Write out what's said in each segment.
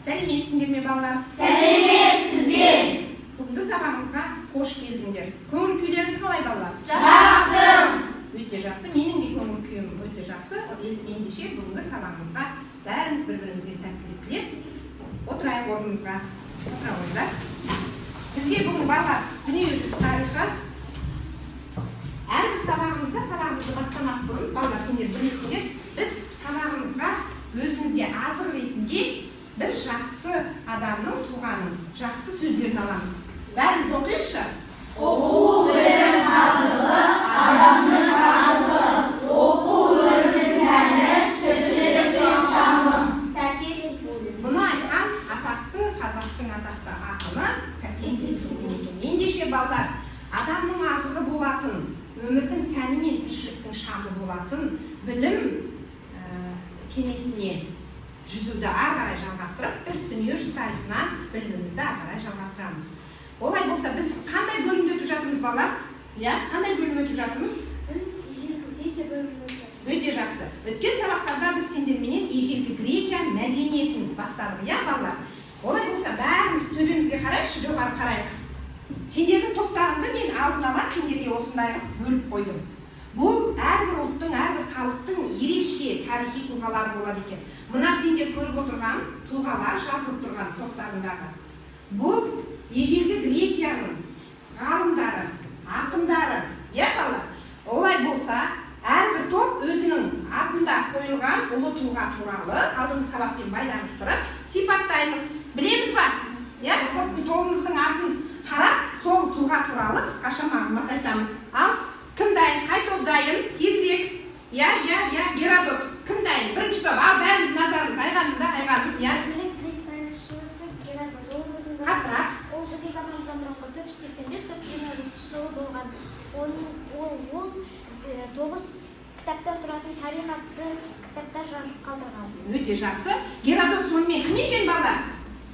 Сәлеметсіңдер ме, балалар? Сәлеметсіз бе? Бүгінгі сабағымызға қош келдіңдер. Көңіл күйлерің қалай, балалар? Жақсы. Өте жақсы. Менің де көңіл күйім өте жақсы. Ендеше, бүгінгі сабағымызға бәріміз бір бірімізге сәттілік тілеп отырайық орнымызға. Отыра қойыңдар. Бізге бүгін, балалар, дүниежүзі тарихы. Әрбір сабағымызда, сабағымызды бастамас бұрын, балалар, сендер білесіңдер, біз сабағымызға өзімізге азық ретінде бір жақсы адамның, тұлғаның жақсы сөздерін аламыз. Бәріміз оқиықшы. Оқу білім қазығы, адамның азығы. Оқу өмірдің сәні, тіршіліктің шамы. Сәкен Сейфуллин. Бұны айтқан атақты, қазақтың атақты ақыны Сәкен Сейфуллин екен. Ендеше, балалар, адамның азығы болатын, өмірдің сәні мен тіршіліктің шамы болатын білім кемесіне жүзуді ары қарай жалғастырып, біз дүниежүзі тарихынан білімімізді ары қарай жалғастырамыз. Олай болса, біз қандай бөлімді өтіп жатырмыз, балалар? Иә, қандай бөлім өтіп жатырмыз? Біз ежелгі Грекия бөлімін өтіп жатырмыз. Өте жақсы. Өткен сабақтарда біз сендерменен ежелгі Грекия мәдениетін бастадық, иә, балалар? Олай болса, бәріміз төбемізге қарайықшы, жоғары қарайық. Сендердің топтарыңды мен алдын ала сендерге осындай қылып бөліп қойдым. Бұл әрбір ұлттың, әрбір халықтың ерекше тарихи тұлғалары болады екен. Мына сендер көріп отырған тұлғалар, жазылып тұрған топтарындағы. Бұл ежелгі Грекияның ғалымдары, ақындары, иә, балалар? Олай болса, әрбір топ өзінің атында қойылған ұлы тұлға туралы алдыңғы сабақпен байланыстырып сипаттаймыз. Білеміз ба? Иә, тобымыздың атын қарап, сол тұлға туралы қысқаша мағлұмат айтамыз. Ал, кім дайын? Қай топ дайын? Тезірек. Иә, Геродот. Кім дайын? Бірінші топ. Ал, бәріміз назарымыз Айғаным да, Айғаным, иә. Грек грек тарихшысы Геродот. Ол біздің Қаттырақ. Ол біздің заманымыздан бұрынғы 485-425 жылы болған. Оның ол тоғыз кітаптан тұратын «Тарих» атты кітаптар жазып қалдырған. Өте жақсы. Геродот сонымен кім екен, балалар?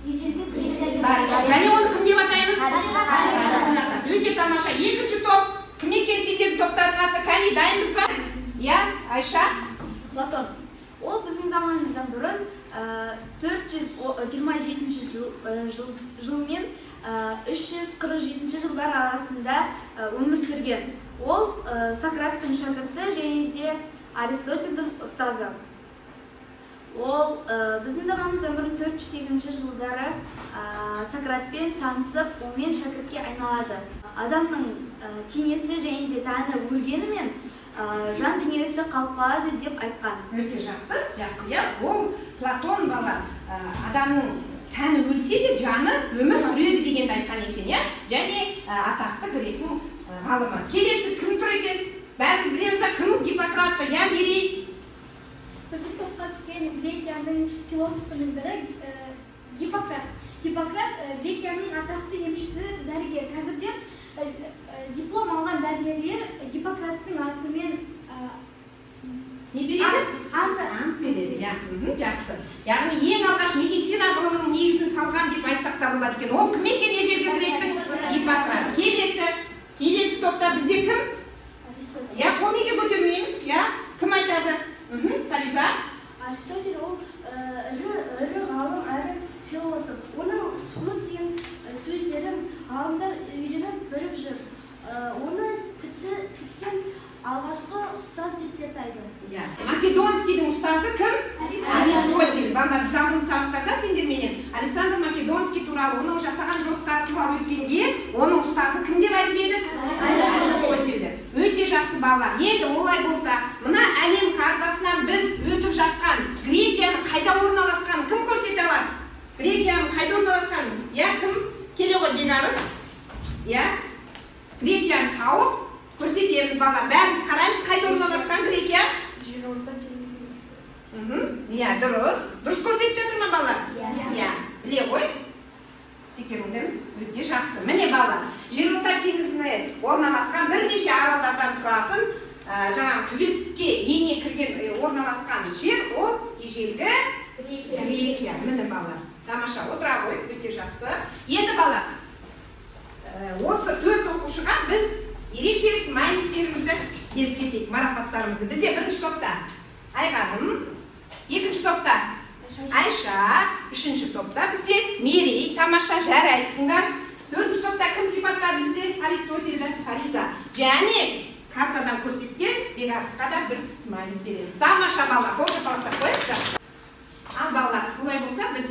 Ежелгі Грекия. Тарихшы. Және оны кім деп атаймыз? Тарих. Өте тамаша. Екінші топ. Кім екен сендердің топтардың аты? Кәне, дайынбыз ба? Иә, Айша. Платон. Ол біздің заманымыздан бұрын 427 жыл мен 347 жылдар арасында өмір сүрген. Ол Сократтың шәкірті және де Аристотельдің ұстазы. Ол біздің заманымыздан бұрын 408 жылдары Сократпен танысып, онымен шәкіртке айналады. Адамның денесі және де тәні өлгенімен, жан дүниесі қалып қалады деп айтқан. Өте жақсы, жақсы, иә. Ол Платон, бала, адамның тәні өлсе де, жаны өмір сүреді дегенді айтқан екен, иә. Және атақты гректің ғалымы. Келесі кім тұр екен? Бәріміз білеміз ба, кім Гиппократты, иә, Мерей? Біздің топқа түскен Грекияның философының бірі Гиппократ. Гиппократ Грекияның атақты емшісі, дәрігер. Қазірде диплом алған дәрігерлер Гиппократтың атымен Не береді? Ант. Ант береді, иә. Жақсы. Яғни ең алғаш медицина ғылымының негізін салған деп айтсақ та болады екен. Ол кім екен ежелгі гректің? Гиппократ. Келесі топта бізде кім? Аристотель. Иә, қол неге көтермейміз, иә? Кім айтады? Фариза. Аристотель ол ірі ғалым әрі философ. Оның көптеген сөздерін ғалымдар үйреніп, біліп жүр. Оны тіптен алғашқы ұстаз деп те атайды. Иә. Македонскийдің ұстазы кім? Аристотель. Балалар, біз алдыңғы сабақтарда сендерменен Александр Македонский туралы, оның жасаған жорықтары туралы өткенде, оның ұстазы кім деп айтып едік? Аристотель. Өте жақсы, балалар. Енді олай болса, мына әлем картасынан біз өтіп жатқан Грекияның қайда орналасқанын кім көрсете алады? Грекияның қайда орналасқанын? Иә, кім? Келе ғой, Бекарыс. Иә. Грекияны тауып көрсетеміз, балалар. Бәріміз қараймыз, қайда орналасқан Грекия? Жерорта теңізінде. Иә, дұрыс. Дұрыс көрсетіп жатыр ма, балалар? Иә. Иә, біле ғой. Стикеріңдер өте жақсы. Міне, балалар, Жерорта теңізіне орналасқан бірнеше аралдардан тұратын, жаңағы түбекке ене кірген, орналасқан жер ол ежелгі Грекия. Грекия. Міне, балалар, тамаша, отыра ғой, өте жақсы. Енді, балалар, осы төрт оқушыға біз ерекше смайликтерімізді беріп кетейік, марапаттарымызды. Бізде бірінші топта Айғаным, екінші топта Айша. Үшінші топта бізде Мерей. Тамаша, жарайсыңдар. Төртінші топта кім сипаттады бізде Аристотельді? Фариза. Және картадан көрсеткен Бекарысқа да бір смайлик береміз. Тамаша, балалар, қол шапалақтап қояйық. Ал балалар, олай болса біз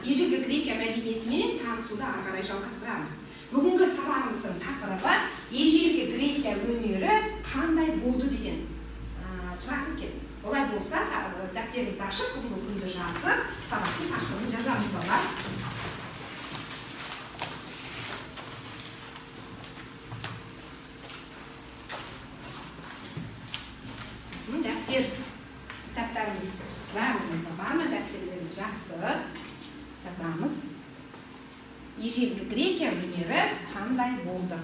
ежелгі Грекия мәдениетімен танысуды ары қарай жалғастырамыз. Бүгінгі сабағымыздың тақырыбы ежелгі Грекия өнері қандай болды деген сұрақ екен. Олай болса, дәптерімізді ашып, бүгінгі күнді жазып, сабақтың тақырыбын жазамыз, балалар. Дәптер, кітаптарымыз барлығымызда бар ма? Дәптерлеріміз жақсы. Жазамыз. Ежелгі Грекия өнері қандай болды?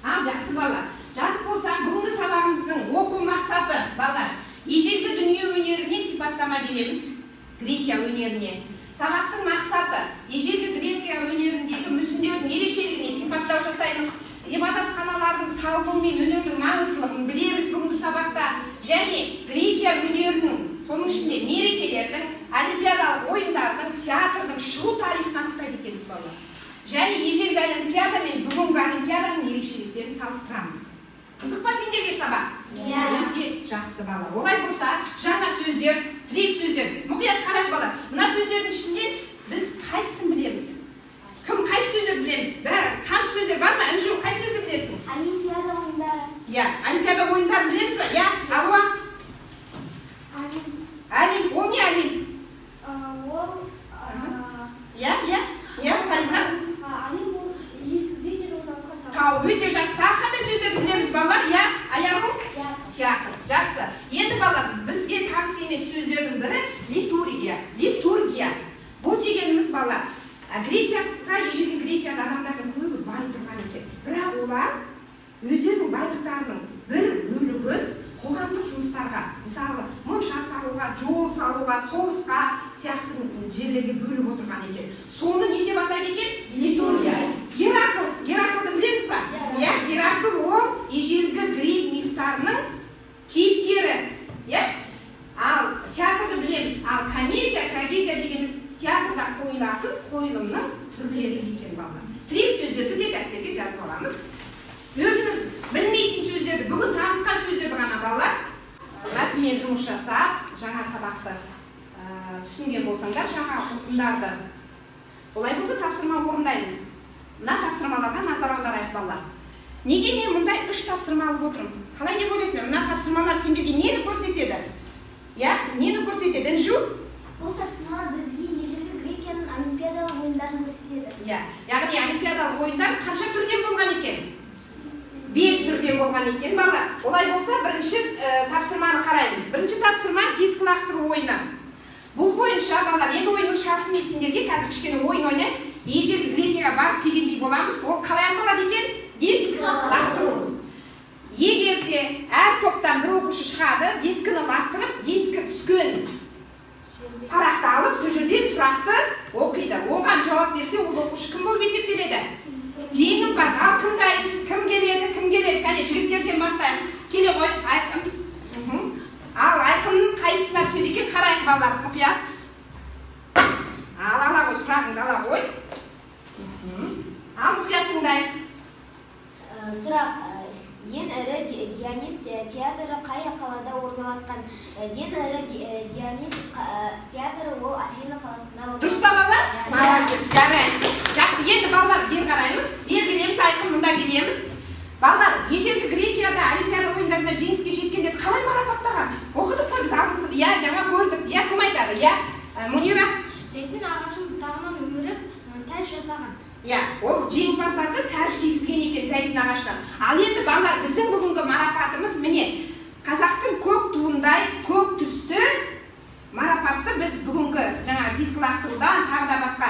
Ал жақсы, балалар. Жазып болсақ, бүгінгі сабағымыздың оқу мақсаты, балалар, ежелгі дүние өнеріне сипаттама береміз, Грекия өнеріне. Сабақтың мақсаты, ежелгі Грекия өнеріндегі мүсіндердің ерекшелігіне сипаттау жасаймыз. Ғибадатханалардың салынуы мен өнердің маңыздылығын білеміз бүгінгі сабақта. Және Грекия өнерінің, соның ішінде мерекелердің, олимпиадалық ойындардың, театрдың шығу тарихын анықтайды екенбіз, балалар. Және ежелгі олимпиада мен бүгінгі олимпиаданың ерекшеліктерін салыстырамыз. Қызық па сендерге сабақ? Иә. Өте жақсы, балалар. Олай болса, жаңа сөздер, тірек сөздер. Мұқият қарап, балалар. Мына сөздердің ішінде біз қайсысын білеміз? Кім қайсы сөздерді білеміз? Бәрі таныс сөздер бар ма? Інжу, қай сөзді білесің? Олимпиада ойындары. Иә, олимпиада ойындарын білеміз ба? Иә, Алуа. Олимп. Олимп, ол не Олимп? Ол Иә, иә, иә, Фариза. Олимп ол Грекияда орналасқан тау. Тау, өте жақсы. Тағы қандай сөздерді білеміз, балалар? Иә, Аяру? Театр. Театр. Жақсы. Енді, балалар, бізге таныс емес сөздердің бірі литургия. Литургия. Бұл дегеніміз, балалар, Грекияда, ежелгі Грекияда адамдардың көбі бай тұрған екен. Бірақ олар өздерінің байлықтарының бір бөлігін қоғамдық жұмыстарға, мысалы, монша салуға, жол салуға, соғысқа сияқты жерлерге бөліп отырған екен. Соны не деп атайды екен? Литургия. Геракл, Гераклды білеміз ба? Иә, Геракл ол ежелгі грек мифтарының кейіпкері. Иә? Ал театрды білеміз. Ал комедия, трагедия дегеніміз театрда қойылатын қойылымның түрлері екен, балалар. Тірек сөздерді де дәптерге жазып аламыз. Өзіміз білмейтін сөздерді, бүгін танысқан сөздерді ғана, балалар, мәтінмен жұмыс жасап, жаңа сабақты түсінген болсаңдар, жаңа ұғымдарды. Олай болса, тапсырма орындаймыз. Мына тапсырмаларға назар аударайық, балалар. Неге мен мұндай 3 тапсырма алып отырмын? Қалай деп ойлайсыңдар? Мына тапсырмалар сендерге нені көрсетеді? Иә, нені көрсетеді? Інжу? Бұл тапсырмалар бізге ежелгі Грекияның олимпиадалық ойындарын көрсетеді. Иә, яғни олимпиадалық ойындар қанша түрден болған екен? 5 түрден болған екен, балалар. Олай болса, бірінші тапсырманы қараймыз. Бірінші тапсырма диск лақтыру ойыны. Бұл бойынша, балалар, енді ойынның шарты мен сендерге қазір кішкене ойын ойнайық. Ежелгі Грекияға барып келгендей боламыз. Ол қалай аталады екен? Диск лақтыру. Егер де әр топтан бір оқушы шығады, дискіні лақтырып, дискі түскен парақты алып, сол жерден сұрақты оқиды. Оған жауап берсе, ол оқушы кім болып есептеледі? Жеңімпаз. Ал кім дайын? Кім келеді? Кім келеді? Кәне, жігіттерден бастайық. Келе ғой, Айқын. Ал Айқынның қайсысына түседі екен? Қарайық, балалар, мұқият. Ал ала ғой, сұрағыңды ала ғой. Ал мұқият тыңдайық. Сұрақ. Ең ірі Дионис театры қай қалада орналасқан? Ең ірі Дионис театры ол Афина қаласында орналасқан. Дұрыс па, балалар? Молодец, жарайсың. Жақсы, енді балалар бері қараймыз. Бері келеміз, Айқын, мұнда келеміз. Балалар, ежелгі Грекияда олимпиада ойындарында жеңіске жеткендерді қалай марапаттаған? Оқыдық қой біз алдымыз. Иә, жаңа көрдік. Иә, кім айтады? Иә, Мунира? Зәйтүн ағашын бұтағынан өріп, тәж жасаған. Иә, ол жеңімпаздарды тәж кигізген екен зәйтүн ағашынан. Ал енді, балалар, біздің бүгінгі марапатымыз міне, қазақтың көк туындай көк түсті марапатты біз бүгінгі жаңа диск лақтырудан, тағы да басқа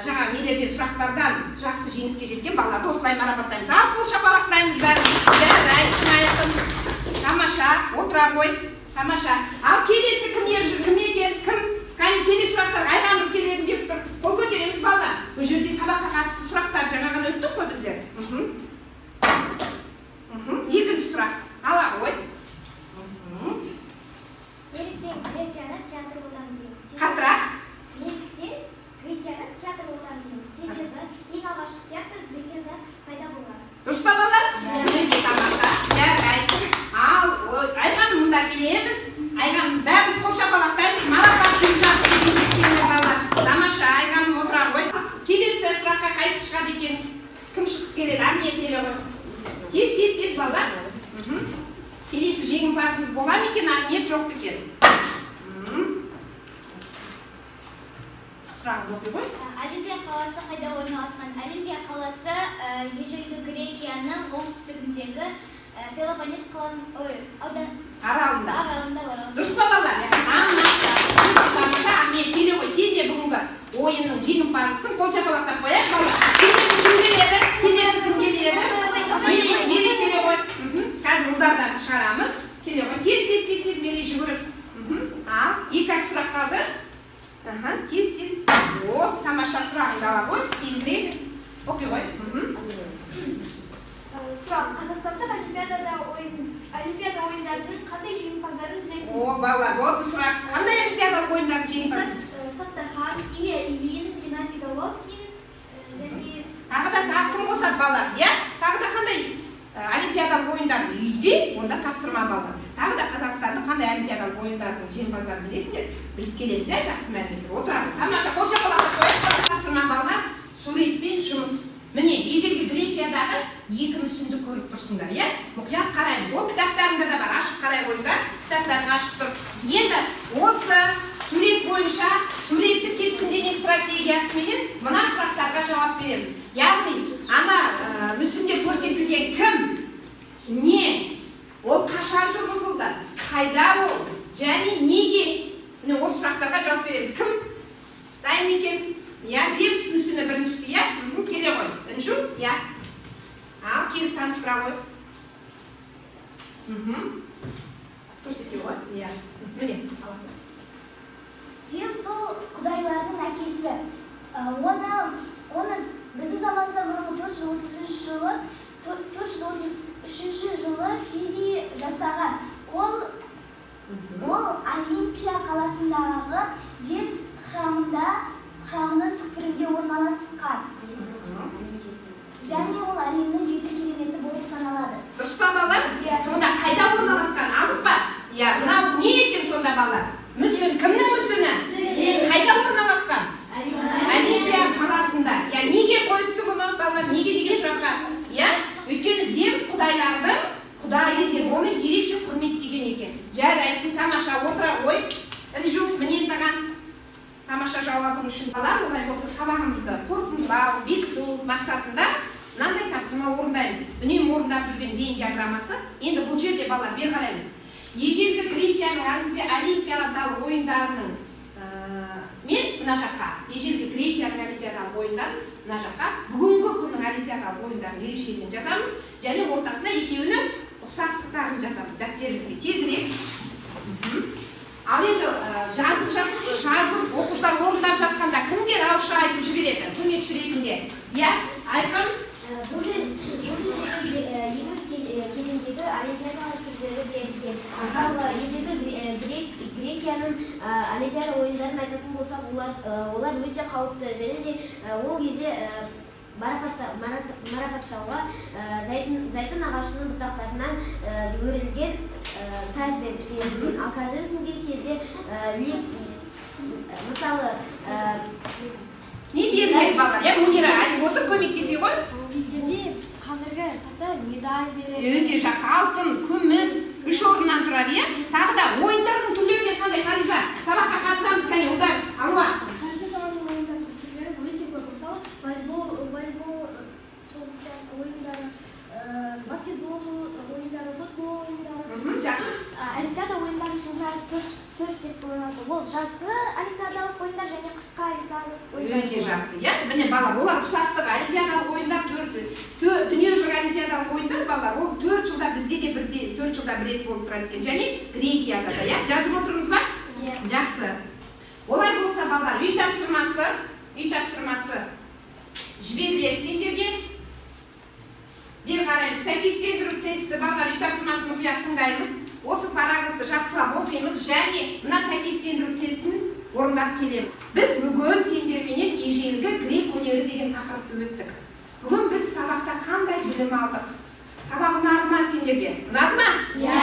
жаңа нелерден, сұрақтардан жақсы жеңіске жеткен балаларды осылай марапаттаймыз. Ал қол шапалақтаймыз бәрін. Жарайсың, Айқын. Тамаша, отыра ғой. Тамаша. Ал келесі кім кім екен? Кім? Кәне, келесі сұрақтар Айғаным келеді деп тұр. Қол көтереміз, балалар. Бұл жерде сабаққа қатысты сұрақтар жаңа ғана өттік қой біздер. Екінші сұрақ. Ала ғой. Неліктен келеді? Ақниет, келе ғой. Тез, тез, тез, балалар. Келесі жеңімпазымыз бола ма екен, Ақниет, жоқ па екен? Сұрағыңды оқи ғой. Олимпия қаласы қайда орналасқан? Олимпия қаласы ежелгі Грекияның оңтүстігіндегі Пелопоннес қаласының, ой, аудан аралында. Аралында орналасқан. Дұрыс па, балалар? Тамаша, тамаша. Ақниет, келе ғой. Сен де бүгінгі ойынның жеңімпазысың. Қол шапалақтап қояйық, балалар. Келесі кім келеді? Келесі кім келеді? Мерей, Мерей, келе ғой. Қазір ұлдардан шығарамыз. Келе ғой. Тез, тез, тез, тез, Мерей, жүгіріп. Ал, екі ақ сұрақ қалды. Аха, тез, тез. О, тамаша, сұрағыңды ала ғой, тезірек. Оқи ғой. Сұрақ: Қазақстандық олимпиада ойындарының қандай жеңімпаздарын білесің? О, балалар, болды сұрақ. Қандай олимпиадалық ойындардың жеңімпазы? Саттархан, Илья Ильин, Геннадий Головкин және Тағы да, тағы кім қосады, балалар? Иә? Тағы да қандай олимпиадалық ойындар үйде, онда тапсырма, балалар. Тағы да Қазақстандық қандай олимпиадалық ойындардың жеңімпаздарын білесіңдер? Біліп келеміз, иә, жақсы мәліметтер. Отырамыз. Тамаша, қол шапалақтап қояйық. Тапсырма, балалар, суретпен жұмыс. Міне, ежелгі Грекиядағы екі мүсінді көріп тұрсыңдар, иә? Мұқият қараймыз. Ол кітаптарында да бар, ашып қарай қойыңдар. Кітаптарын ашып тұр. Енді осы сурет бойынша суретті кескіндеме стратегиясыменен мына сұрақтарға жауап береміз. Яғни, ана мүсінде көрсетілген кім, не, ол қашан тұрғызылды, қайда ол, және неге? Міне, осы сұрақтарға жауап береміз. Кім дайын екен? Иә, Зевс мүсіні біріншісі, иә? Келе ғой. Інжу, иә. Ал, келіп таныстыра ғой. Көрсете ғой, иә. Міне. Зевс ол құдайлардың әкесі. Оны біздің заманымыздан бұрынғы 433 жылы Фидий жасаған. Ол Олимпия қаласындағы Зевс храмының түкпірінде орналасқан. Және ол әлемнің 7 кереметі болып саналады. Дұрыс па, балалар? Иә. Сонда қайда орналасқан? Анық па? Иә, мынау не екен сонда, балалар? Мүсін, кімнің мүсіні? Қайда орналасқан? Олимпия қаласында. Иә, неге қойыпты бұны, балалар? Неге деген сұраққа? Иә, өйткені Зевс құдайлардың құдайы деп оны ерекше құрметтеген екен. Жарайсың, тамаша, отыра ғой. Інжу, міне саған тамаша жауабың үшін. Балалар, олай болса сабағымызды қорытындылау, бекіту мақсатында мынандай тапсырма орындаймыз. Үнемі орындап жүрген Вен диаграммасы. Енді бұл жерде, балалар, бері қараймыз. Ежелгі Грекияның олимпиадалық ойындарының мен мына жаққа, ежелгі Грекияның олимпиадалық ойындарын мына жаққа, бүгінгі күннің олимпиадалық ойындарын ерекшелігін жазамыз және ортасына екеуінің ұқсастықтарын жазамыз дәптерімізге тезірек. Ал енді жазып оқушылар орындап жатқанда кімдер ауызша айтып жібереді көмекші ретінде? Иә, Айқын? Бұл жерде екі кезеңдегі олимпиадалық түрлері берілген. Мысалы, ежелгі Грекияның олимпиада ойындарын айтатын болсақ, олар өте қауіпті және де ол кезде марапаттауға зайтун ағашының бұтақтарынан өрілген таж берілген. Ал қазіргі кезде мысалы не беріледі, балалар? Иә, Мунира айтып отыр, көмектесе ғой. Кездерде қазіргі таңда медаль береді. Өте жақсы, алтын, күміс, 3 орыннан тұрады, иә? Тағы да ойындардың түрлеріне қандай, Фариза? Сабаққа қатысамыз, кәне, ұлдар, Алуа. Қазіргі заманның ойындарының түрлері өте көп. Мысалы, волейбол соғыстар ойындары, баскетбол ойындары, футбол ойындары. Жақсы. Олимпиада ойындары жылына 4 рет болады. Ол жазғы олимпиадалық ойындар және қысқы олимпиадалық ойындар. Өте жақсы, иә? Міне, балалар, олар ұқсастығы. Олимпиадалық ойындар дүниежүзілік олимпиадалық ойындар, балалар, ол 4 жылда бізде де бірде 4 жылда бір рет болып тұрады екен. Және Грекияда да, иә? Жазып отырмыз ба? Иә. Жақсы. Олай болса, балалар, үй тапсырмасы жіберіледі сендерге. Бері қараймыз. Сәйкестендіру тесті, балалар, үй тапсырмасын мұқият тыңдаймыз. Осы параграфты жақсылап оқимыз және мына сәйкестендіру тестін орындап келеміз. Біз бүгін сендерменен ежелгі грек өнері деген тақырыпты өттік. Бүгін біз сабақта қандай білім алдық? Сабақ ұнады ма сендерге? Ұнады ма? Иә.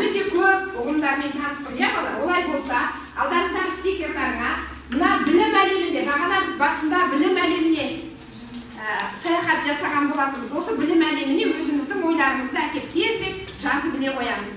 Өте көп ұғымдармен таныстық, иә, балалар? Олай болса, алдарыңдағы стикерларыңа мына білім әлемінде, бағана біз басында білім әлеміне саяхат жасаған болатынбыз. болатынбыз. Осы білім әлеміне өзіміздің ойларымызды әкеп тезірек жазып біле қоямыз.